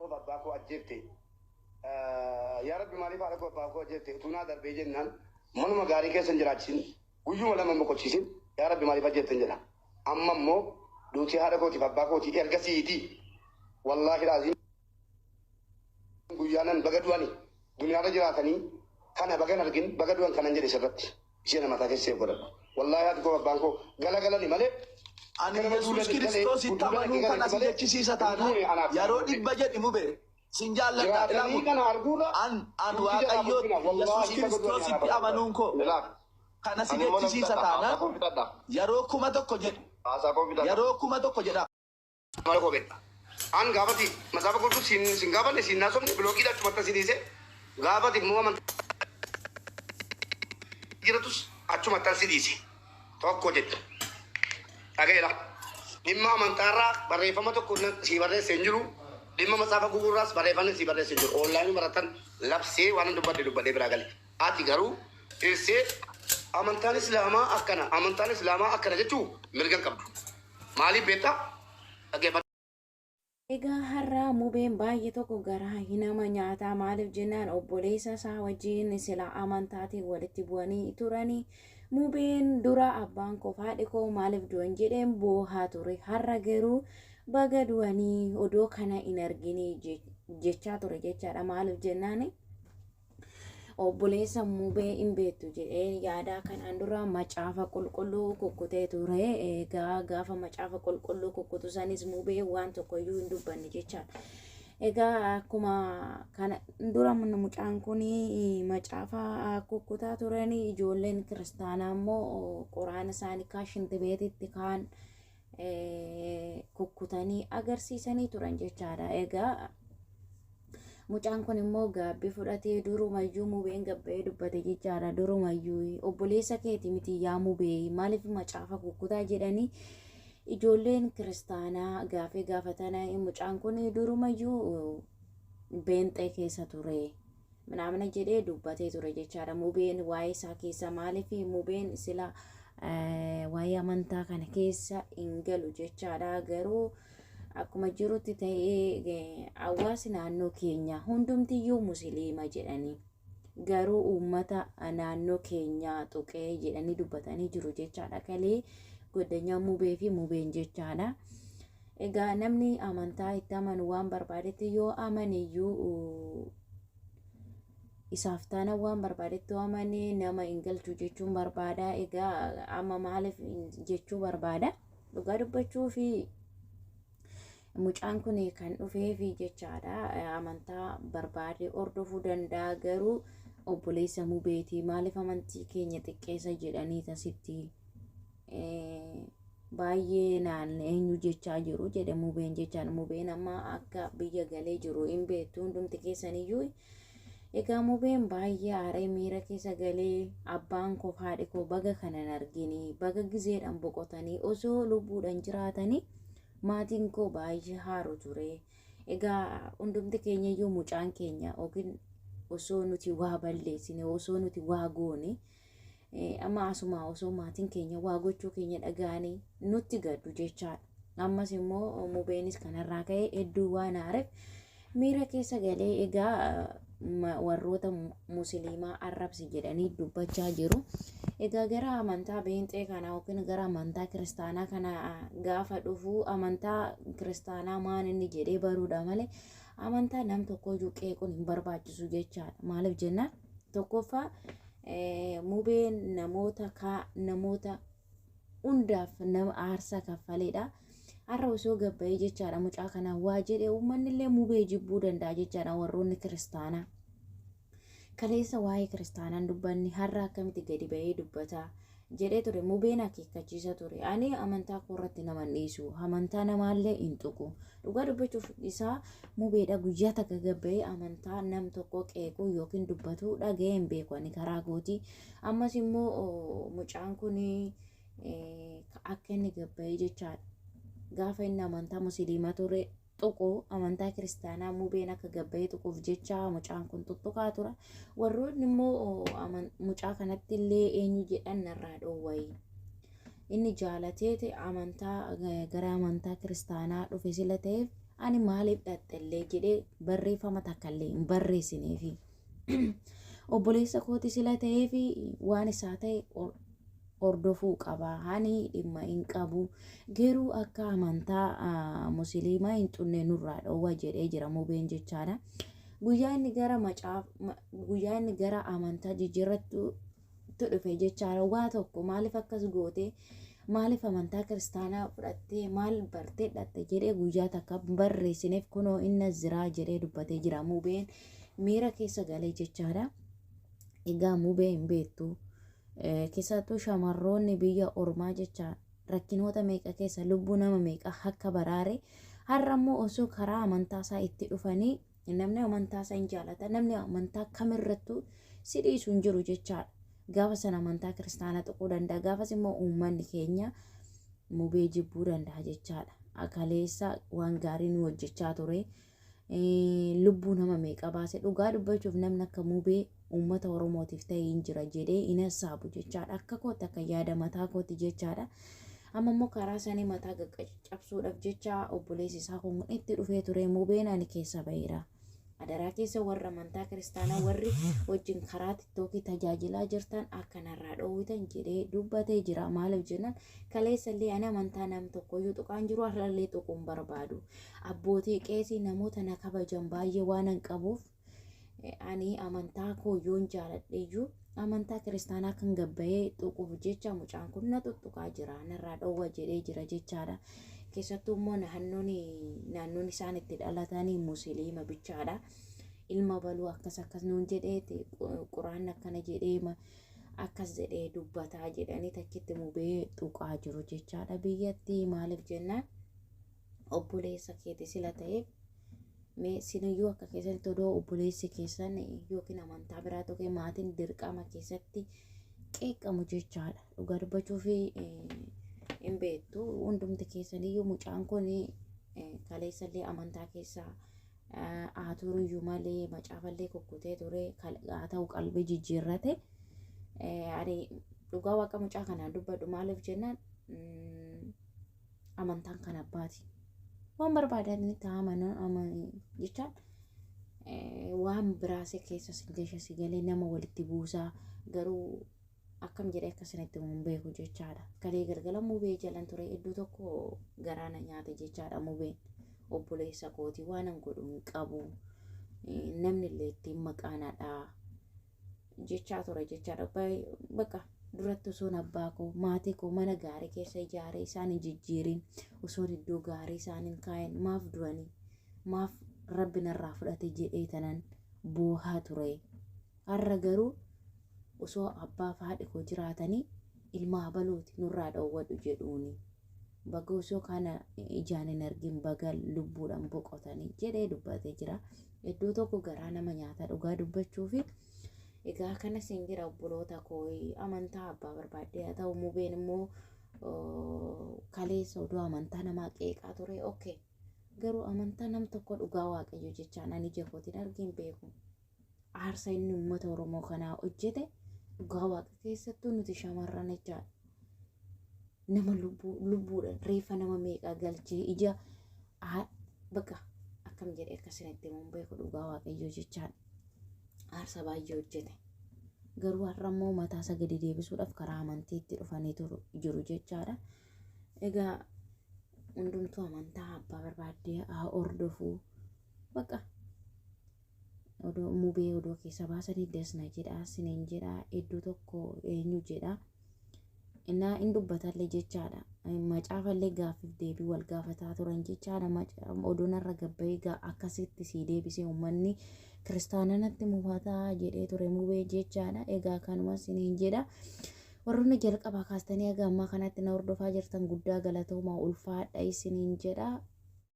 koo fi abbaa koo ajjeefte. Yaa Rabbi maaliif haadha koo abbaa koo ajjeefte utuu naa darbee jennaan manuma gaarii keessa hin jiraachisin guyyuma lama hin boqochiisin yaa Rabbi maaliif ajjeeften jedha. Amma immoo duutii haadha kootiif abbaa kootii ergasiiti wallaahi laaziim guyyaa nan baga du'ani duniyaarra jiraatanii kana bagan argin baga du'an kanan jedhe sirratti ishee na mataa keessa seef godhadhu. Wallaahi haati koo abbaan koo galagalani malee Ani akka nama Yesuus duulatti galee Kiristoositti utuu amanuu dhaqee kana galatti si malee jechisiisa hin taanaan duune anaaf yeroo booddee. dhibba jedhi mube sin jaalladha ilaa Jiraatanii mube kana arguurra an an duuti jalaa Waaqayyoo ulfina Yesuus wallaahi baga du'ani anaaf Kiristoositti abbaa amanuun koo Ilaaf. kana si Ani immoo nan jechisiisa fixadha. Haasaa taanaan koo fixadha. yeroo 1000 jedhi Haasaa koo fixadha. yeroo 1000 jedha. Mala koo beekta. An gaafati macaafa qulqulluu siin sin gaafanne siin naasofne bilookiidha achumatti si dhiise gaafati immoo amantaa jiratus achumatti si dhiise tokko jette. Dhagayeera. Dhimma amantaarraa barreeffama tokko sii barreesse hin jiru. Dhimma macaafa gugurraas barreeffamni sii barreesse hin jiru. Onlaayinii baratan labsee waan dubbadhe dubbadhee biraa gale. Ati garuu teessee amantaan Islaamaa akkana amantaan Islaamaa akkana jechuu mirga hin qabdu. Maaliif beektaa? Dhaggeeffadhu. Egaa har'a mubeen baay'ee tokko garaa nama nyaataa maaliif jennaan obboleessa isaa wajjin sila amantaatiin walitti bu'anii turanii mubeen dura abbaan koo fi haadhi koo maaliif du'an jedheen boohaa ture har'a garuu baga du'anii odoo kana hin arginii jechaa ture jechaadha maaliif jennaan obboleessa mubee hin beektu jedhee yaadaa kanaan dura macaafa qulqulluu kukkutee ture. Egaa gaafa macaafa qulqulluu kukkutu sanis mubee waan tokkoyyuu hin dubbanne jechaadha. Egaa akkuma kana dura mucaan kun macaafa kukkutaa turan ijoolleen kiristaanaa immoo quraana isaanii kaan shintibeetitti kaan kukkutanii agarsiisanii turan jechaadha. Egaa Mucaan kun immoo gaabbii fudhatee durumayyuu mubeen gabba'ee dubbate jechaadha. Durumayyuu obboleessa keeti miti yaa mubee maaliif macaafa kukkutaa jedhanii ijoolleen kiristaanaa gaafii gaafatan mucaan kun durumayyuu beenxee keessa ture. Minaamina jedhee dubbatee ture jechaadha. Mubeen waa'ee isaa keessa maaliif mubeen sila waa'ee amantaa kana keessa hin galu jechaadha. Garuu Akkuma jirutti ta'ee hawaasi naannoo keenyaa hundumtiyyuu musiliima jedhanii garuu uummata naannoo keenyaa tuqee jedhanii dubbatanii jiru jechaadha. Kalee goddanyaa mubee fi mubeen jechaadha. Egaa namni amantaa itti amanu waan barbaadetti yoo amane iyyuu isaaf taana waan barbaadetti yoo amane nama hin galchu jechuun barbaada. Egaa amma maaliif jechuu barbaada? Dhugaa dubbachuu fi mucaan kun kan dhufeefi jechaadha. Amantaa barbaade hordofuu danda'a garuu obboleessa mubeetii maaliif amantii keenya xiqqeessa jedhanii tasitti baay'ee naan eenyu jechaa jiru jedhe mubeen jechaan mubeen amma akka biyya galee jiru hin beektu hundumti keessaniyyuu Egaa mubeen baay'ee aaree miira keessa galee abbaan koo fi haadhi koo baga kana hin argini baga gizeedhaan boqotanii osoo lubbuudhaan jiraatanii maatiin koo baay'ee haaru ture. Egaa hundumti keenya iyyuu mucaan keenya yookiin osoo nuti waa balleessine osoo nuti waa goone amma asuma osoo maatiin keenya waa gochuu keenya dhaga'anii nutti gaddu jechaadha. Ammas immoo mubeenis kanarraa ka'ee hedduu waan aareef miira keessa galee egaa warroota musliimaa arrabsi jedhanii dubbachaa jiru. Egaa gara amantaa beenxee kana yookiin gara amantaa kiristaanaa kana gaafa dhufu amantaa kiristaanaa maan inni jedhee baruudha malee amantaa nam tokkoyyuu qeequun hin barbaachisu jechaadha. Maaliif jennaan tokkoffaa mubeen namoota kaa namoota hundaaf nama aarsaa kaffaleedha. Har'a osoo gabbayee jechaadha mucaa kana waa jedhe uummanni illee mubee jibbuu danda'a jechaadha warroonni kiristaanaa. Kaleessa waa'ee kiristaanaan dubbanni har'a akkamitti gadi ba'ee dubbata jedhee ture mubeen akeekkachiisa ture. Ani amantaa koo irratti nama hin dhiisu amantaa namaallee hin tuqu. Dhugaa dubbachuuf isaa mubeedha guyyaa takka gabba'ee amantaa nam tokko qeequu yookiin dubbatu dhaga'ee hin beeku ani karaa kootii. Ammas immoo mucaan kun akka inni gabba'ee jechaadha. Gaafa inni amantaa musliimaa ture tuqu amantaa kiristaanaa mubeen akka gabba'ee tuquuf jecha mucaan kun tuttuqaa tura. Warroonni immoo mucaa kanatti illee eenyu jedhan narraa dhoowwayi. Inni jaalateeti amantaa gara amantaa kiristaanaa dhufe sila ta'eef Ani maaliif dhaxxellee jedhee barreeffama takkallee hin barreessineefi. Obboleessa kooti sila ta'eefi waan isaa ta'e hordofuu qaba. Ani dhimma hin qabu. Garuu akka amantaa musliimaa hin xunne nurraa dhoowwa jedhee jira mubeen jechaadha. Guyyaa inni gara macaaf guyyaa inni gara amantaa jijjiirrattu dhufe jechaadha. Waa tokko maaliif akkas goote, maaliif amantaa kiristaanaa fudhattee, maal bartee dhatte jedhee guyyaa takka barreessineef. Kunoo inni ziraa jedhee dubbatee jira mubeen miira keessa galee jechaadha. Egaa mubee hin beektu. Keessattuu shamarroonni biyya ormaa jecha rakkinoota meeqa keessa lubbuu nama meeqa akka baraare, har'a immoo osoo karaa amantaa isaa itti dhufanii, namni amantaa isaa hin jaalata, namni amantaa kamirrattuu si dhiisu hin jiru jechaadha. Gaafa sana amantaa kiristaanaa tuquu danda'a, gaafas immoo uummanni keenya mubee jibbuu danda'a jechaadha. Kaleessa waan gaarii nu hojjechaa ture. Lubbuu nama meeqa baase. Dhugaa dubbachuuf namni akka mubee uummata Oromootiif ta'e hin jira jedhee hin hassaabu jechaadha. Akka kootti, akka yaada mataa kootti jechaadha. Amma immoo karaa sanii mataa qaqqabsuudhaaf jecha obboleessi isaa kun itti dhufee ture. Mubeen ani keessa baheera. Adaraa keessa warra amantaa kiristaanaa warri wajjin karaa tiktookii tajaajilaa jirtan akkanarraa dhoowwitan jedhee dubbatee jira. Maaliif jennaan, kaleessa illee ani amantaa nam tokkoyyuu tuqaan jiru, har'allee tuquun barbaadu. Abbootii qeesii namoota na kabajan baay'ee waan hin qabuuf, ani amantaa koo yoon jaaladheeyyuu amantaa kiristaanaa kan gabbayee tuquuf jecha mucaan kun na tuttuqaa jira, narraa dhoowwa jedhee jira jechaadha. Keessattuu immoo naannoon isaan itti dhalatanii musliima bichaadha. Ilma baluu akkas akkas nuun jedhee, quraan akkana jedhee akkas jedhee dubbataa jedhanii takkitti mubee tuqaa jiru jechaadha biyyatti. Maaliif jennaan, obboleessa keeti sila ta'eef, mee siniyyuu akka keessatti odoo obboleessi keessan yookiin amantaa biraa tuqee maatiin dirqama keessatti qeeqamu jechaadha. Dhugaa dubbachuu fi hin beektu hundumti keessaniyyuu. Mucaan kun kaleessallee amantaa keessaa haa turuyyuu malee macaafallee kukkutee ture, haa ta'u qalbii jijjiirrate. Ani dhugaa waaqa mucaa kanaan dubbadhu. Maaliif jennaan, amantaan kan abbaati. Waan barbaadan ta'aman jechaan waan biraase keessa si si galee nama walitti buusaa, garuu akkam jedhee akkasinitti hin beeku jechaadha. Kalee galgala mubee jalan ture, iddoo tokko garaana nyaate jechaadha mubeen. Obboleessa kootii waan an godhu hin qabu. Namni illee ittiin maqaanadha jechaa ture jechaadha. Bakka duratti osoon abbaa koo maatii koo mana gaarii keessa ijaaree isaan hin jijjiirin, osoon iddoo gaarii isaan hin kaa'in, maaf du'anii, maaf rabbi narraa fudhate jedhee tanan boohaa ture. Har'a garuu osoo abbaa fi haadhi koo jiraatanii ilma abaluuti nurraa dhoowwadhu jedhuuni. Baga osoo kana ijaan hin argin baga lubbuudhaan boqotanii jedhee dubbatee jira. Iddoo tokko garaa nama nyaata dhugaa dubbachuu fi. Egaa kanas hin jira obboloota koo, amantaa abbaa barbaaddee haa ta'u, mubeen immoo kaleessa oduu amantaa namaa qeeqaa ture, okay. Garuu amantaa nam tokko dhugaa waaqayyo jechaan ani ija kootiin argeen beeku. Aarsa inni uummata Oromoo kanaa hojjete, dhugaa waaqa keessattuu nuti shamarran jechaadha. Nama lubbuudhaan reeffa nama meeqaa galchee ija bakka akkam jedhee akkasinitti himuun beeku dhugaa waaqayyo jechaadha. Aarsa baay'ee hojjete. Garuu har'a immoo mataa isa gadi deebisuudhaaf karaa amantiitti dhufanii jiru jechaadha. Egaa hundumtuu amantaa abbaa barbaaddee haa hordofuu. Bakka odoo mubee odoo keessa baasanii dasna jedha, siniin jedha, iddoo tokko eenyu jedha. Innaa hin dubbatallee jechaadha. Macaafallee gaaffiif deebii wal gaafataa turan jechaadha. Odoon irra gabbayee akkasitti sii deebisee uummanni kiristaana natti mufataa jedhee ture mubee jechaadha. Egaa kanuma siniin jedha. Warroonni jalqabaa kaastanii haga ammaa kanatti na hordofaa jirtan guddaa galatoomaa, ulfaadha isiniin jedha.